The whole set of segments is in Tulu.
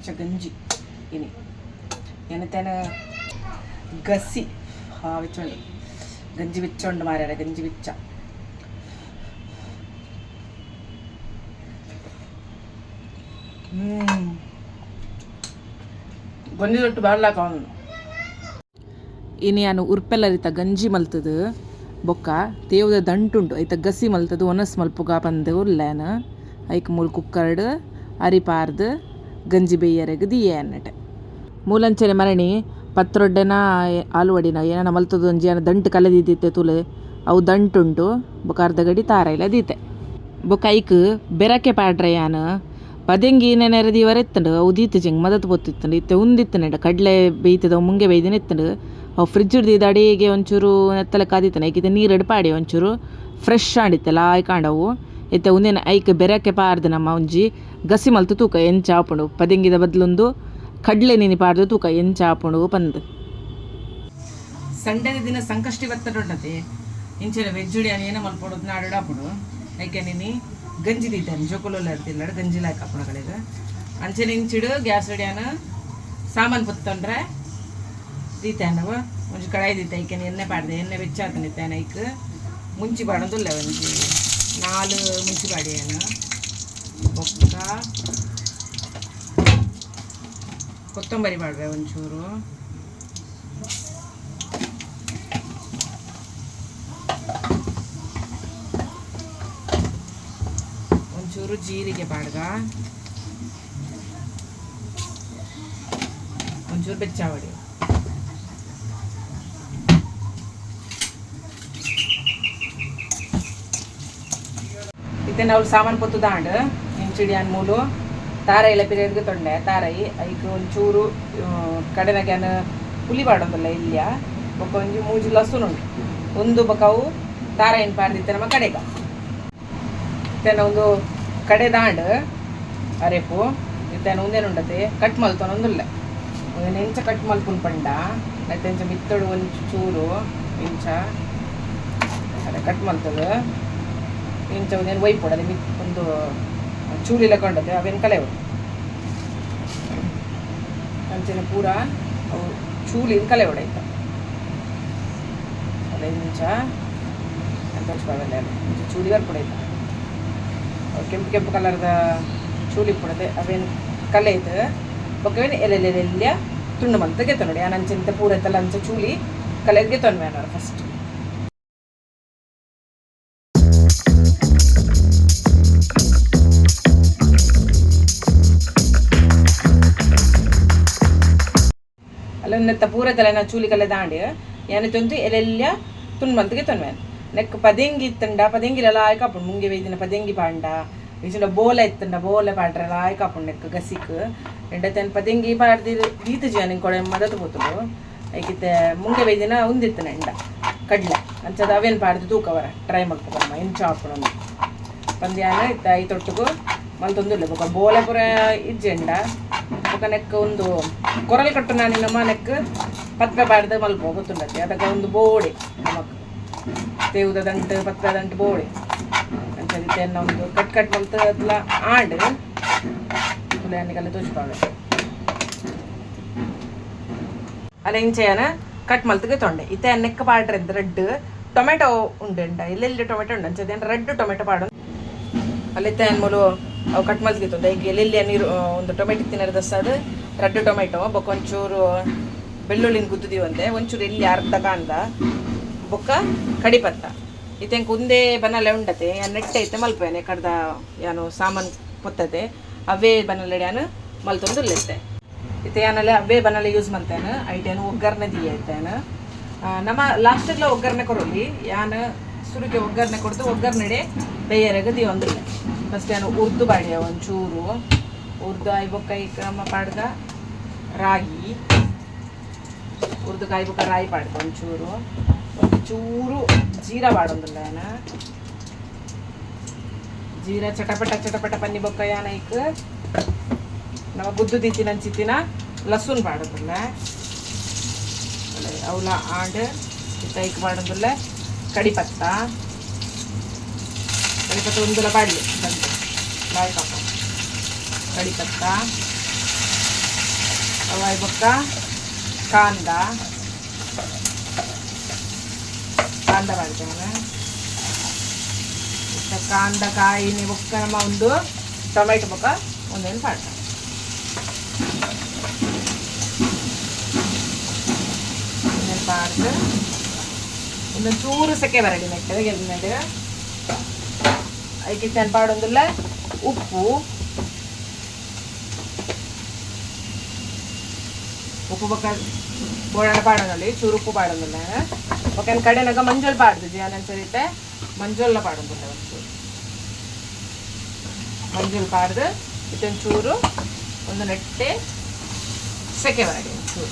ಬೆಚ್ಚ ಗಂಜಿ ಇನಿ. ಎನತೆನ ಗಸಿ ಹಾ ಬೆಚ್ಚುಂಡು ಗಂಜಿ ಬೆಚ್ಚುಂಡು ಮಾರ್ಯಾರ ಗಂಜಿ ಬೆಚ್ಚ. ಗಂಜಿ ದೊಟ್ಟು ಬಾರ್ಲಾಕ ಇನಿ ಯಾನ್ ಉರ್ಪೆಲರಿತ ಗಂಜಿ ಮಲ್ತುದು ಬೊಕ್ಕ ತೇವುದ ದಂಟುಂಡು ಐತ ಗಸಿ ಮಲ್ತುದು ಒನಸ್ ಮಲ್ಪುಗ ಪಂದ್ ಉಲ್ಲೇನ. ಐಕ್ ಮೂಲು ಕುಕ್ಕರ್ಡ್ ಅರಿ ಪಾರ್ದ್ ಗಂಜಿ ಬೇಯರೆಗ್ ದೀಯೆ ಅನ್ನಟೆ. ಮೂಲಂಚನೆ ಮರಣಿ ಪತ್ರೊಡ್ಡೆನ ಆಲುವಡಿನ ಏನನ ಮಲ್ತುದು ಒಂಜಿ ಯಾನ್ ದಂಟು ಕಲೆ ದೀದಿತ್ತೆ ತೂಲೆ ಅವು ದಂಟುಂಡು ಬೊಕ ಅರ್ಧ ಗಡಿ ತಾರೈಲ ದೀತೆ. ಬೊಕ ಐಕ್ ಬೆರಕೆ ಪಾಡ್ರೆ ಯಾನ್ ಪದೆಂಗಿ ನೆನೆರೆ ದೀವರೆ ಇತ್ತುಂಡು ಅವು ದೀತಿಜಿ ಮದತ್ ಪೋತಿತ್ತುಂಡು ಇತ್ತೆ ಉಂದಿತ್ತುಂಡ ಕಡಲೆ ಬೇಯ್ತದ ಮುಂಗೆ ಬೇಯ್ದಿನ ಇತ್ತುಂಡು ಅವು ಫ್ರಿಜ್ ದೀದ್ ಅಡಿಗೆ ಒಂಚೂರು ನೆತ್ತಲೆ ಕಾದಿತ್ತನೆ ಐಕ್ ಇತ್ತೆ ನೀರುಡು ಪಾಡಿ ಒಂಚೂರು ಫ್ರೆಶ್ ಆಂಡಿತ್ತೆ ಲಾಯ್ಕ್ ಆಂಡ್ ಅವು. ಇತ್ತೆ ಉಂದೆನ್ ಐಕ್ ಬೆರಕೆ ಪಾಡ್ದ್ ನಮ್ಮ ಒಂಜಿ ಗಸಿ ಮಲ್ತ್ ತೂಕ ಎಂಚ ಆಪುಂಡು ಪದೆಂಗಿದ ಬದಲೊಂದು ಕಡಲೆ ನೀನಿ ಪಾಡ್ದ್ ತೂಕ ಎಂಚ ಆಪುಂಡು ಪಂದ್. ಸಂಡೆದ ದಿನ ಸಂಕಷ್ಟಿ ಬತ್ತಡುಂಡತೆ ಇಂಚನೆ ವೆಜ್ ಯಾನ್ ಏನ ಮಲ್ಪೊಡು ನಾಡುಡು ಆಪುಂಡು ಐಕೆ ನಿನಿ ಗಂಜಿ ದೀತಾನೆ ಜೋಕುಲು ಇರ್ತಿಲ್ಲ ಗಂಜಿ ಲಾಯ್ಕ್ ಆಪುಂಡು ಅಕಲೆಗ್. ಅಂಚನೆ ಇಂಚಿಡು ಗ್ಯಾಸ್ ಯಾನ್ ಸಾಮಾನು ಪೊತ್ತೊಂಡ್ರೆ ದೀತಾನವ ಒಂಜಿ ಕಡಾಯಿ ದೀತೆ ಐಕೆ ಎಣ್ಣೆ ಪಾಡ್ದೆ ಎಣ್ಣೆ ಬೆಚ್ಚ ಆತನ ಐಕ್ ಮುಂಚಿ ಪಾಡೊಂದುಲ್ಲೆ ಒಂಜಿ 4 ಮುಂಚಿ ಪಾಡಿಯೇನು ಬೊಕ್ಕ ಕೊತ್ತಂಬರಿ ಪಾಡ್ವೆ ಒಂಚೂರು ಒಂಚೂರು ಜೀರಿಗೆ ಪಾಡ್ಗ ಒಂಚೂರು ಬೆಚ್ಚಾವಡಿ ಇತ್ತೆ ನಾವು ಸಾಮಾನು ಪೊತ್ತುದಾಂಡ್ ಇಂಚಿಡಿ ಮೂಲು ತಾರೈ ಎಲ್ಲ ಪಿರಿಯಡ್ಗೆ ತೊಂಡೆ ತಾರೈ ಐಕ್ ಒಂಚೂರು ಕಡೆನಗೆ ಪುಲಿ ಪಾಡೊಂದುಲ್ಲ ಇಲ್ಲಿಯ ಬೊಕ್ಕ ಒಂಜಿ ಮೂಜಿ ಲಸುನ್ ಉಂಟು ಒಂದು ಬೊಕ್ಕ ಅವು ತಾರೈನ್ ಪಾಡ್ದಿತ್ತೆ ನಮ್ಮ ಕಡೆಗ. ಇತ್ತೆ ಒಂದು ಕಡೆ ದಾಂಡ್ ಅರೆಪು ಇತ್ತೆ ಉಂದೇನು ಉಂಡತೆ ಕಟ್ ಮಲ್ತೊನೊಂದುಲ್ಲೆ ಉಂದೆನ್ ಎಂಚ ಕಟ್ ಮಲ್ಪುನ್ ಪಂಡ ಐತೆ ಎಂಚ ಮಿತ್ತಡು ಒಂಜಿ ಚೂರು ಇಂಚ ಅರೆ ಕಟ್ ಮಲ್ತದು ಇಂಚ ಒಂದೇನು ಒಯ್ಪೊಡು ಅದೇ ಮಿತ್ ಒಂದು ಚೂಲಿ ಲೆಕ್ಕ ಉಂಡತೆ ಅವೇನು ಕಲೆವು ಅಂಚನೆ ಪೂರ ಅವು ಚೂಲಿನ ಕಲೆವೊಡು ಐತ ಅಲ್ಲ ಇಂಚ ಅಂತ ಇಂಚ ಚೂಲಿ ಬರ್ಪುಡು ಐತ ಅವು ಕೆಂಪು ಕೆಂಪು ಕಲರ್ದ ಚೂಲಿ ಇಪ್ಪುಡತೆ ಅವೇನು ಕಲೆಯ್ತು ಬೊಕ್ಕ ಅವೇನು ಎಲೆ ಎಲೆ ಎಲ್ಯ ತುಂಡು ಮಲ್ತ್ ಗೆತ್ತೊನೊಡು ಯಾನ್ ಅಂಚಿಂತ ಪೂರ ಇತ್ತಲ್ಲ ಅಂಚ ಚೂಲಿ ಕಲೆದ್ ಗೆತ್ತೊನ್ವೆ ಯಾನ್ ಫಸ್ಟ್. ಅಲ್ಲ ನೆತ್ತ ಪೂರ ತಲೆನ ಚೂಲಿ ಕಲೆ ದಾಂಡ್ ಯಾನ್ ತೊಂದು ಎಲೆಲ್ಯ ತುಂಡು ಮಲ್ತ್ ಗೆತ್ತೊನ್ವೆ. ನೆಕ್ ಪದೆಂಗಿ ಇತ್ತುಂಡ ಪದೆಂಗಿಲ ಲಾಯ್ಕ್ ಆಪುಂಡು ಮುಂಗೆ ಬೇಯ್ದಿನ ಪದೆಂಗಿ ಪಾಂಡ ಇಜ್ಜಿಂಡ ಬೋಲೆ ಇತ್ತುಂಡ ಬೋಲೆ ಪಾಡ್ರೆ ಲಾಯ್ಕ್ ಆಪುಂಡು ನೆಕ್ ಗಸಿಕ್ ಎಂಡತೆನ್ ಪದೆಂಗಿ ಪಾಡ್ದು ದೀತುಜಿ ಯಾನ್ ಕೊಡೆ ಮದತ್ ಪೋತುಂಡು ಐಕಿತ್ತೆ ಮುಂಗೆ ಬೇಯ್ದಿನ ಉಂದಿತ್ತುನ ಎಂಡ ಕಡ್ಲೆ ಅಂಚದ ಅವೇನ್ ಪಾಡ್ದು ತೂಕವರ ಟ್ರೈ ಮಲ್ಪುಗಮ್ಮ ಎಂಚ ಆಪುಂಡು ಪಂದ್ ಯಾನ್ ಇತ್ತೆ ಐತೊಟ್ಟುಗು ಮಲ್ತೊಂದುಲ್ಲೆ. ಬೊಕ ಬೋಲೆ ಪೂರ ಇಜ್ಜೆಂಡ ಬೊಕ ನೆಕ್ ಒಂದು ಕೊರಲ್ ಕಟ್ಟು ನಮ್ಮ ನೆಕ್ ಪತ್ರೆ ಪಾಡ್ದು ಮಲ್ಪ ಗೊತ್ತುಂಡತ್ತೆ ಅದಕ್ಕೆ ಒಂದು ಬೋಡೆ ನಮಕ್ ತೇವುದ ದಂಟು ಪತ್ರೆ ದಂಟು ಬೋಡೆ ಅಂಚ ಇತ್ತೆ ಒಂದು ಕಟ್ ಕಟ್ ಮಲ್ತ್ ಅತ್ಲ ಆಂಡ್ ತುಲೆ ತೋಜಿಪಾವೆ. ಅಲ್ಲ ಇಂಚೆಯನ ಕಟ್ ಮಲ್ತ್ಗೆ ತೊಂಡೆ ಇತ್ತೆ ನೆಕ್ಕ ಪಾಡ್ರೆ ರೆಡ್ ಟೊಮೆಟೊ ಉಂಡು ಎಲ್ಲೆಲ್ಲಿ ಟೊಮೆಟೊ ಉಂಡು ಅಂಚ ರೆಡ್ ಟೊಮೆಟೊ ಪಾಡು ಅಲ್ಲಿತ್ತೆ ಮೂಲು ಅವು ಕಟ್ ಮಲ್ತ್ಗೆ ತೊಂಡೆ ಈಗ ಎಲ್ಲೆಲ್ಲಿ ನೀರು ಒಂದು ಟೊಮೆಟೊ ತಿನ್ನರ ದಸ್ಸಾದ ರೆಡ್ ಟೊಮೆಟೊ ಬೊಕ್ಕ ಒಂಚೂರು ಬೆಳ್ಳುಳ್ಳಿನ ಗುದ್ದುದೀವಂತೆ ಒಂಚೂರು ಎಲ್ಲಿ ಅರ್ಧ ಕಾಂದ ಬೊಕ್ಕ ಕಡಿಪತ್ತ ಇತ್ತೆ ಉಂದೇ ಬನಲೆ ಉಂಡತೆ ಯಾನ್ ನೆಟ್ಟೆ ಇತ್ತೆ ಮಲ್ಪೇನೆ ಕಡ್ದ ಯಾನು ಸಾಮಾನು ಪೊತ್ತತೆ ಅವೇ ಬನಲೆ ಯಾನು ಮಲ್ತೊಂದುಲ್ಲೆತ್ತೆ. ಇತ್ತೆ ಯಾನಲ್ಲ ಅವೇ ಬನಲೆ ಯೂಸ್ ಮಲ್ತೇನೆ ಐಟ್ ಯಾನು ಒಗ್ಗರಣೆ ದೀಯ ಇತ್ತೇನು ನಮ್ಮ ಲಾಸ್ಟಿಗ್ಲ ಒಗ್ಗರಣೆ ಕೊರೊಲಿ ಯಾನ್ ಸುರುಕೆ ಒಗ್ಗರಣೆ ಕೊಡ್ದು ಒಗ್ಗರಣೆಡೆ ಬೇಯರೆಗ್ ದೀವೊಂದುಲ್ಲೆ. ಫಸ್ಟ್ ಯಾನು ಉರ್ದು ಪಾಡ್ಯ ಒಂಚೂರು ಉರ್ದು ಆಯಿ ಬೊಕ್ಕ ಐಕ್ ನಮ್ಮ ಪಾಡ್ದ ರಾಗಿ ಉರ್ದು ಕಾಯಿ ಬೊಕ್ಕ ರಾಯಿ ಪಾಡ್ದ ಒಂಚೂರು ಒಂದು ಚೂರು ಜೀರಾ ಪಾಡೊಂದುಲ್ಲ ಯಾನ್ ಜೀರಾ ಚಟಪಟ ಚಟಪಟ ಪನ್ನಿ ಬೊಕ್ಕ ಯಾನ್ ಐಕ್ ನಮ ಗುದ್ದು ದೀತಿನ ಅಂಚಿತ್ತಿನ ಲಸುನ್ ಪಾಡೊಂದುಲ್ಲೆ ಅವಲ ಆಂಡ್ ಇತ್ತ ಐಕ್ ಪಾಡೊಂದುಲ್ಲೆ ಕಡಿಪತ್ತ ಕಡಿಪತ್ತ ಒಂದುಲ ಪಾಡ್ಲಿ ಬಂತು ಲಾಯ್ಕ್ ಆಪುಂಡು ಕಡಿಪತ್ತ ಬೊಕ್ಕ ಕಾಂದ ಕಾಂದ ಪಾಡ್ತೇನೆ. ಕಾಂದ ಕಾಯಿನಿ ಬೊಕ್ಕ ನಮ್ಮ ಒಂದು ಟೊಮೆಟೊ ಬೊಕ್ಕ ಒಂದೇನು ಪಾಡ್ತ. ಒಂದೇನು ಪಾಡ್ದು ಒಂದೊಂದು ಚೂರು ಸೆಕೆ ಬರಡಿ ನೆಟ್ಟು ಗೆಲ್ನಡು. ಐಕೆ ಪಾಡೊಂದುಲ್ಲ ಉಪ್ಪು. ಉಪ್ಪು ಬೊಕ್ಕ ಬೋಡಾಂಡ ಪಾಡೊಂದುಳ್ಳಿ ಚೂರು ಉಪ್ಪು ಪಾಡೊಂದುಲ್ಲ. ಬೊಕ್ಕ ಕಡೆನಗ ಮಂಜೊಲ್ ಪಾಡ್ದು ಅಂಚರಿತ್ತೆ ಮಂಜೊಲ್ಲ ಪಾಡೊಂದುಲ್ಲ. ಒಂಚೂರು ಮಂಜೊಲ್ ಪಾಡ್ದು ಇತ್ತೊಂಚೂರು ಒಂದು ನೆಟ್ಟೆ ಸೆಕೆ ಬರಡಿ ಒಂಚೂರು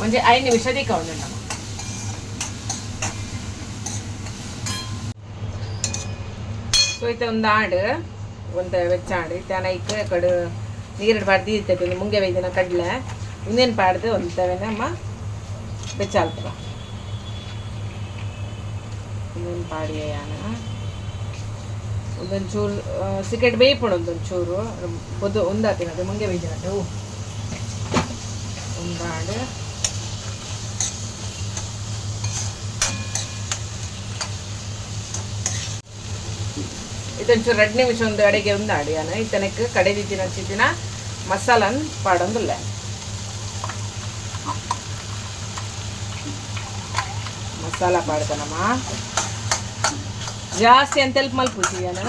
ಒಂಜಿ 5 ನಿಮಿಷ ದೀಕ ಉಂಡು ನಮ್ಮ. ಸೊ ಇತ್ತೆ ಒಂದು ಆಂಡ್ ಒಂದು ವೆಚ್ಚ ಆಂಡ್. ಇತ್ತೆ ಐಕ್ ಕಡು ನೀರು ಪಾಡ್ದು ಇರ್ತೈತೆ ಒಂದು ಮುಂಗೆ ಬೈದಿನ ಕಡಲೆ ಇನ್ನೇನು ಪಾಡ್ದು ಒಂದು ನಮ್ಮ ಬೆಚ್ಚ ಅಲ್ಪ ಇನ್ನೇನು ಪಾಡಿಯಾನ ಒಂದೊಂದು ಚೂರು ಸಿಕೆಟ್ ಬೇಯ್ಪುಂಡು. ಒಂದೊಂದು ಚೂರು ಪೊದು ಒಂದಾತಿನ ಮುಂಗೆ ಬೈದಿನಟ್ಟು ಒಂದಾಂಡ್. ಇದೊಂಚೂರು 2 ನಿಮಿಷ ಒಂದು ಅಡಿಗೆ ಒಂದು ಅಡಿಯಾನ. ಇತ್ತನಕ್ಕೆ ಕಡೆದಿತ್ತಿನ ಹಚ್ಚಿತ್ತಿನ ಮಸಾಲನ್ ಪಾಡೊಂದುಲ್ಲ. ಮಸಾಲ ಪಾಡ್ತಾನಮ್ಮ ಜಾಸ್ತಿ ಅಂತ ಎಲ್ಪ್ ಮಲ್ಪುಜಿ ಯಾನ,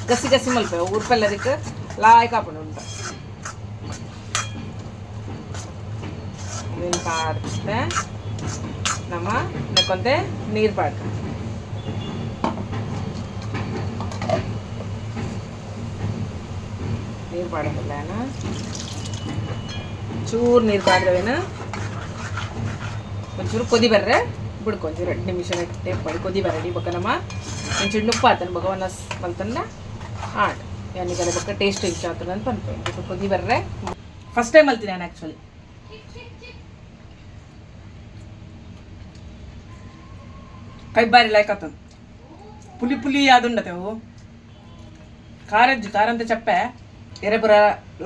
ಗಸಿ ಗಸಿ ಮಲ್ಪೆ ಊರ್ಪೆಲ್ಲದಕ್ಕೆ ಲಾಯ್ಕ್ ಆಪುಂಡು ಉಂಟು. ಇದನ್ನು ಪಾಡ್ತೆ ನಮ್ಮ ನೆಕ್ಕೊಂತೆ ನೀರು ಪಾಡ್ತ. ನೀರು ಪಾಡೋದಿಲ್ಲ, ಚೂರು ನೀರು ಪಾಡ್ದವೇನ. ಒಂಚೂರು ಕೊದಿ ಬರ್ರೆ ಬಿಡ್ಕೊ ಒಂಚೂರು 2 ನಿಮಿಷ ನೆಟ್ಟೆ ಪಡಿ ಕೊದಿ ಬರಡಿ. ಬೊಕ್ಕ ನಮ್ಮ ಒಂಚೂರು ನುಪ್ಪು ಆತನ ಬೊಕ್ಕ ಒನಸ್ ಮಲ್ತನ್ನ ಆಟ್ ಯಾನಿಗಲ ಬೊಕ್ಕ ಟೇಸ್ಟ್ ಇಂಚ ಆತನ ಅಂತ ಪನ್ಪೆ. ಬೊಕ್ಕ ಕೊದಿ ಬರ್ರೆ. ಫಸ್ಟ್ ಟೈಮ್ ಮಲ್ತೀನಿ ನಾನು ಆ್ಯಕ್ಚುಲಿ. ಕೈ ಬಾರಿ ಲೈಕ್ ಆತನ ಪುಲಿ ಪುಲಿ ಆದುಂಡತೆ ಅವು ಖಾರಜ್ಜು ಖಾರ ಅಂತ ಚಪ್ಪೆ. ಎರೆ ಪೂರ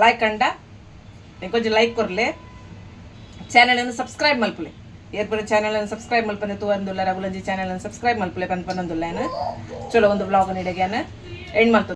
ಲೈಕ್ ಅಂಡ ಇಂಕೊಂಚ ಲೈಕ್ ಕೊರ್ಲೆ, ಚಾನಲ್ ಸಬ್ಸ್ಕ್ರೈಬ್ ಮಲ್ಪುಲೆ. ಏರ್ ಪೂರ ಚಾನಲ್ ಸಬ್ಸ್ಕ್ರೈಬ್ ಮಲ್ಪನೆ ತೂವಂದುಲ್ಲ ರಘುಲಂಜಿ ಚಾನಲ್ ಸಬ್ಸ್ಕ್ರೈಬ್ ಮಲ್ಪುಲೆ ಪಂದ್ ಪನ್ನೊಂದುಲ್ಲ. ಚಲೋ ಒಂದು ವ್ಲಾಗ್ ನೀಡಗ್ಯಾನ ಎಂಡ್ ಮಲ್ತು.